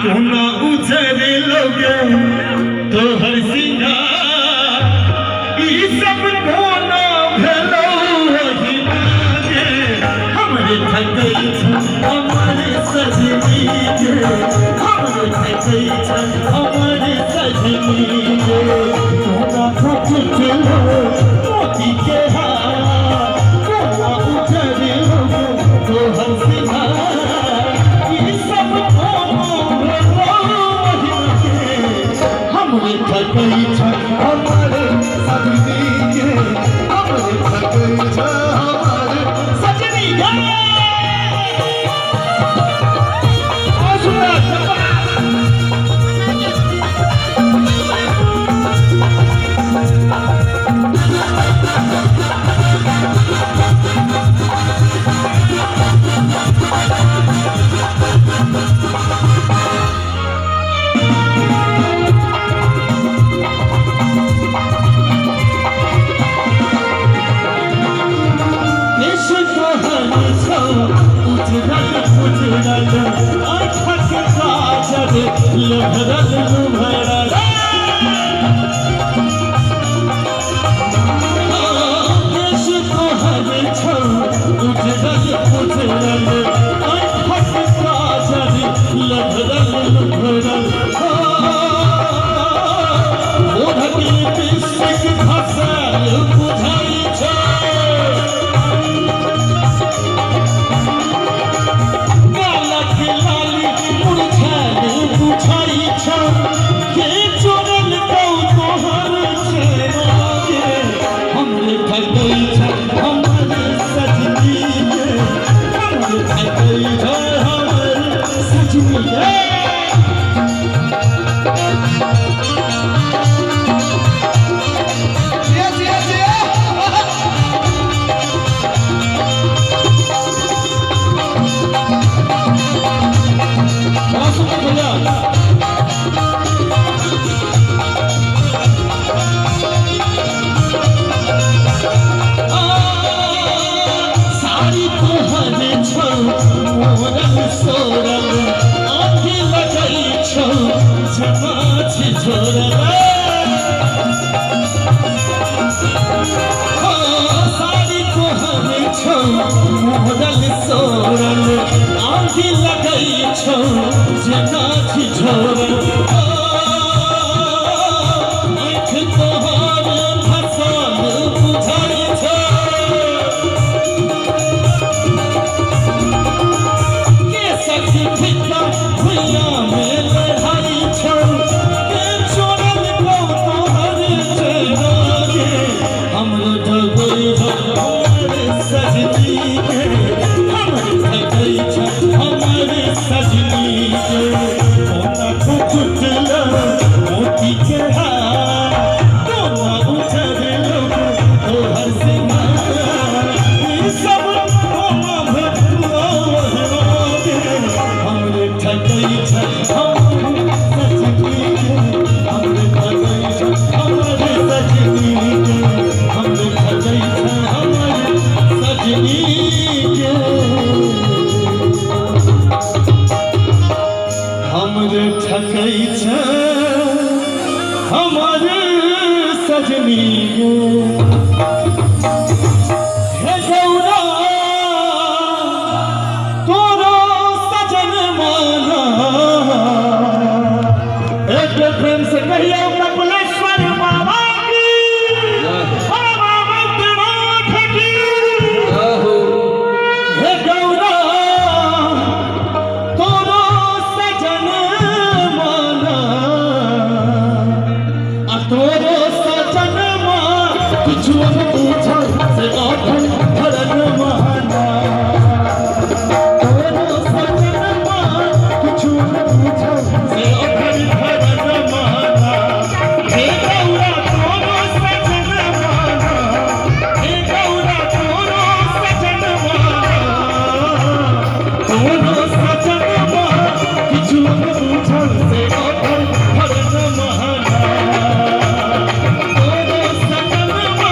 कोना उजर लोगे तोहर सिंगार, ई सब कोना भेलौ ओहिना गे। हमरे ठकै छ हमर सजनी गे, हमरे ठकै छ हमर सजनी गे। कोना टूटलो मोती के हार, कोना उजर लोगे तोहर सिंगार, ई सब कोना भेलौ ओहिना गे। हमरे ठकै छ हमर सजनी गे, हमरे ठकै छ हमर सजनी गे। बहुत सुंदर, शाबाश। केश तोहर छौ उजरल उजरल, आँखक काजर लभरल लुभरल। केश तोहर छौ उजरल उजरल, आँखक काजर लभरल लुभरल। ओढ़क लिपस्टिक घसल बुझाइ छै, गालक लाली मुरझायल बुझाइ छौ। के चोरल कौ तोहर चेहरा गे? हमरे ठकै छ हमर सजनी गे, हमरे ठकै छ हमर सजनी गे। जिया जिया जिया। बहुत सुंदर भैया। साड़ी तोहर छौ मोरल सोरल, आँखि लगै छौ जेना छिछोरल। साड़ी तोहर छौ मोरल सोरल, आँखि लगै छौ जेना छिछोरल। आँखि तोहर धसल बुझाइ छौ, केसक फिक्का भुइयाँ मे लहराइ छौ। के चोरल कौ तोहर चेहरा गे? हमरो ठकै छौ हमर सजनी गे, हमर ठकै छौ हमर सजनी गे। कोना टूटलो मोती के हार, कोना उजरलो तोहर सिंगार, ई सब कोना भेटलो ओहिना गे। हमरे ठकै छ हमर सजनी गे, हमरे ठकै छ हमर सजनी गे, हमरे ठकै छ हमर सजनी गे, हमरे ठकै छ हमर सजनी गे। हे गौरा तोरो सजन माना, एक बेर प्रेम से कहियो कपिलेश्वर बाबा की, बाबा बैद्यनाथ की। हे गौरा तोरो सजन माना, आ तोरो सजन मा किछु न पूछो से आखन भरन माना। तोरो सजन मा किछु न पूछो से आखन भरन माना। हे गौरा तोरो सजन माना, हे गौरा तोरो सजन माना, तोरो सजन मा किछु न पूछो से आखन भरन माना। तोरो सजन मा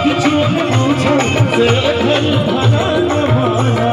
किछु न पूछो से आखन भरन माना।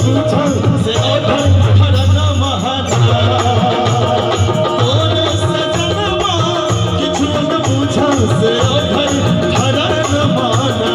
पूछल से ओढ़ल हरन महाना। तोर सजनमा किछु न पूछल से ओढ़ल हरन माना।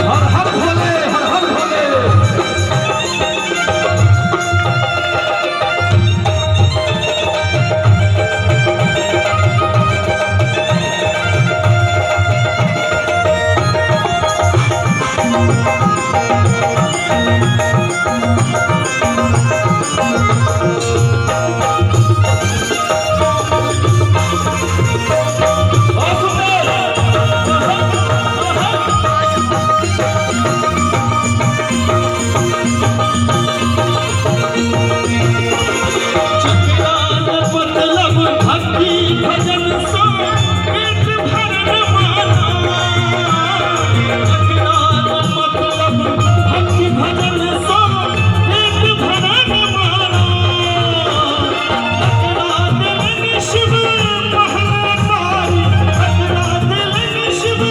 हर हर भोले, हर हर भोले। मतलब भक्ति भजन सो पेट भरन माना। मतलब भक्ति भजन सो पेट भरन माना। तकरा दिलन शिव महल तारी, तकरा दिलन शिव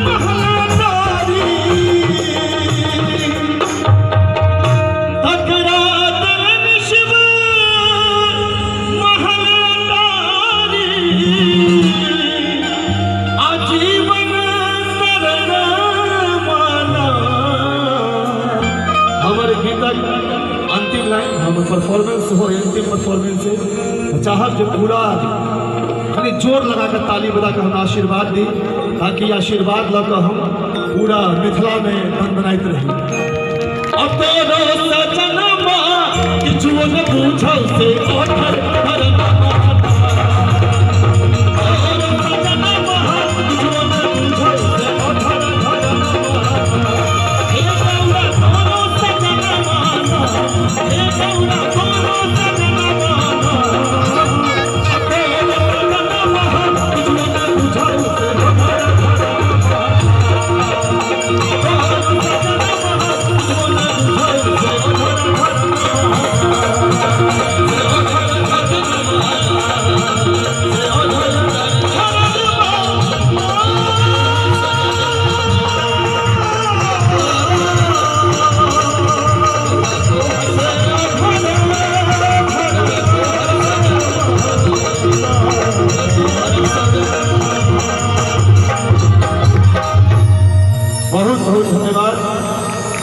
महल तारी, तकरा दिलन शिव महल तारी। आजीवन तरन माना। हमर गीतक अंतिम लाइन, हमर परफॉर्मेंस हो अंतिम परफॉर्मेंस है। चाहब जे पूरा कनि जोर लगा के ताली बजा के हमरा आशीर्वाद दी, ताकि आशीर्वाद लऽ कऽ हम पूरा मिथिला में दनदनाइत रही। अब तोरो सजनमा किछु न पूछल से ओठर